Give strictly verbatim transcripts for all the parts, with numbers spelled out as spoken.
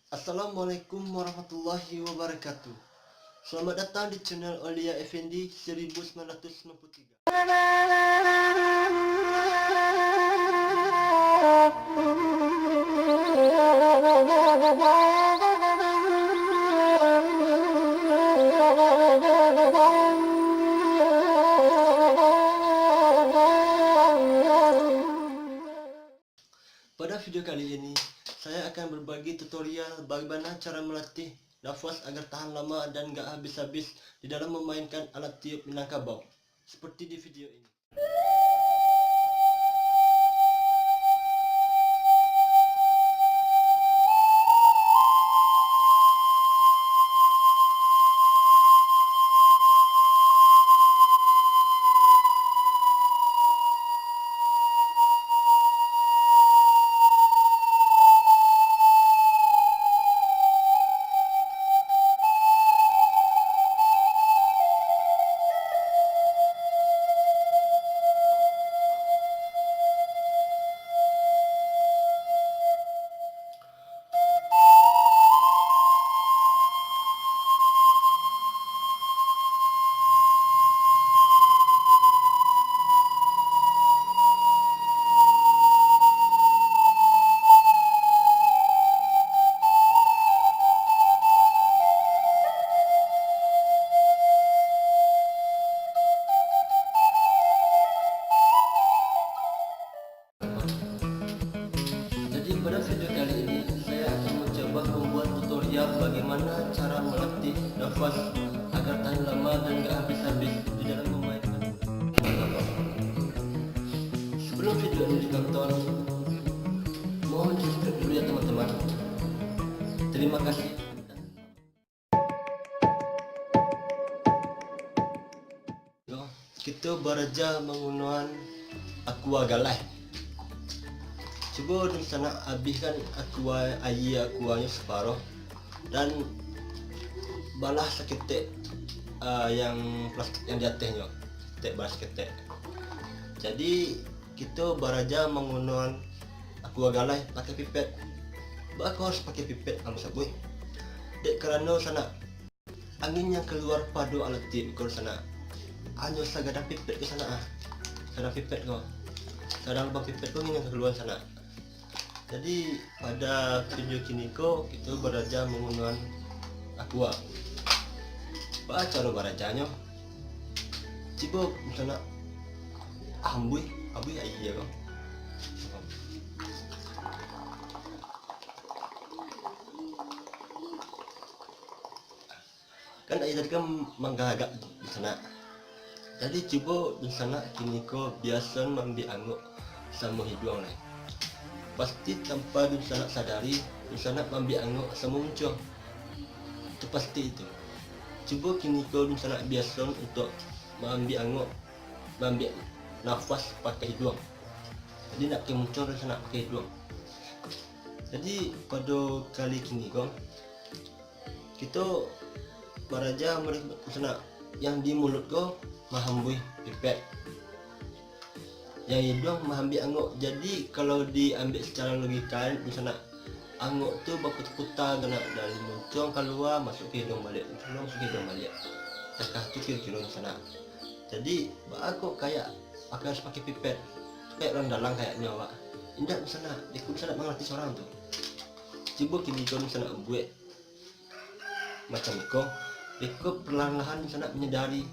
Assalamualaikum warahmatullahi wabarakatuh. Selamat datang di channel Aulia Effendi seribu sembilan ratus sembilan puluh tiga. Pada video kali ini, saya akan berbagi tutorial bagaimana cara melatih nafas agar tahan lama dan gak habis-habis di dalam memainkan alat tiup Minangkabau, seperti di video ini. Jadi, pada video kali ini, saya akan mencoba membuat tutorial bagaimana cara melatih nafas agar tahan lama dan gak habis-habis di dalam memainkan. Sebelum video ini ditonton, mohon di-subscribe dulu ya, teman-teman. Terima kasih. Yo, kito baraja mangunoan aqua galai. Cubo dunsanak abihkan aqua, aia aquanyo saparoh, dan balah saketek, ah, yang plastik yang di atehnyo. Saketek, balah saketek. Jadi, kito baraja mangunoan aqua galai pakai pipet. Baa kok harus pakai pipet, ambo sabuik? Dek karano, sanak, angin yang kaluar pado alat tiup ko, sanak, hanyo sagadang pipet ko, sanak, ah. Sagadang pipet ko. Sagadang lubang pipet ko angin yang kaluar, sanak. Jadi, pada video kini ko, kito baraja mangunoan aqua. Baa caro barajanyo? Cubo, sanak, ambuih, ambuih aia ko. Kan aia tadi kan manggagak tu, dunsanak. Jadi, cubo dunsanak kini ko biasoan maambiak angok samo hiduang lai. Pasti tanpa dunsanak sadari, dunsanak maambiak angok samo muncuang. Tu pasti itu. Cubo kini ko dunsanak biasoan untuak maambiak angok, maambiak nafas pakai hiduang. Jadi, ndak pakai muncuang, dunsanak pakai hiduang. Jadi, pado kali kini ko, kito baraja mari, sanak, yang di muluik ko maambuih pipet, yang iduang maambiak angok. Jadi, kalau diambiak secara logika, sanak, angok tu baputa-puta, sanak, dari muncuang kalua, masuak ka iduang baliak, muncuang kalua, masuak ka iduang baliak. Takah tu kiro-kiro, sanak. Jadi, baa kok kayak pakai, harus pakai pipet? Kayak urang dalang kayaknyo awak. Indak, sanak, iko sanak mangarati surang tu. Cubo kini ko sanak buek macam iko, iko perlahan-lahan sanak menyadari,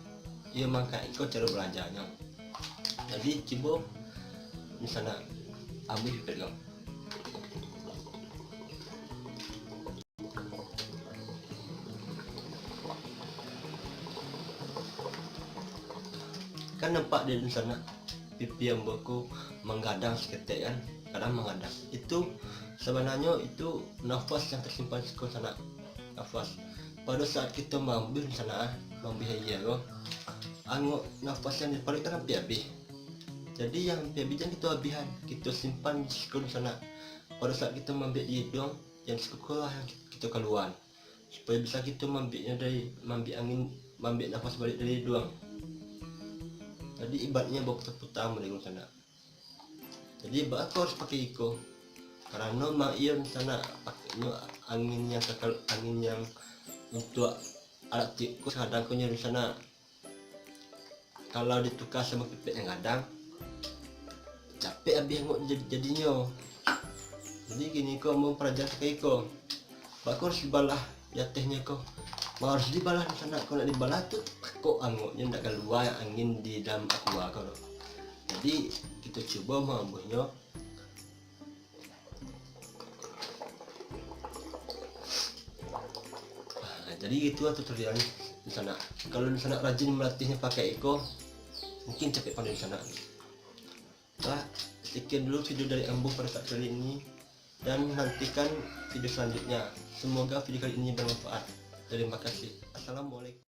iyo mangko iko caro barajanyo. Jadi, cubo sanak ambuih pipet ko. Kan nampak dek dunsanak, pipi ambo ko manggadang saketek kan, kadang manggadang. Itu sabananyo itu nafas yang tasimpan siko, sanak. Nafas. Pado saat kito maambuih, sanak, ah, maambuih aia ko, angok nafas yang di paruik kan ampia abih. Jadi, yang ampia abih jan kito abihan, kito simpan siko, sanak. Pado saat kito maambiak di iduang, yang siko ko lah yang kito kaluaan. Supayo bisa kito maambiaknyo dari, maambiak angin, maambiak nafas baliak dari iduang. Jadi, ibaratnyo baputa-puta model tu, sanak. Jadi, baa kok harus pakai iko? Karano mak iyo sanak, pakeknyo angin yang kakal, angin yang untuak alat tiup ko, kadang ko nyo sanak, kalau dituka samo pipek yang gadang, capek abih angok jadi, jadinyo. Jadi kini ko ambo paraja sakai ko, bako harus dibalah di atehnyo ko. Mak harus dibalah sanak ko, nak dibalah tu takok angoknyo ndak kalua angin di dalam aqua ko doh. Jadi kito cubo mambuehnyo. Nah, jadi itulah tutorialnyo sanak. Kalau sanak rajin malatihnyo pakai iko, mungkin capek pandai sanak. Bah, sekian dulu video dari ambo pada saat kali ini, dan nantikan video selanjutnya. Semoga video kali ini bermanfaat. Terima kasih. Assalamualaikum.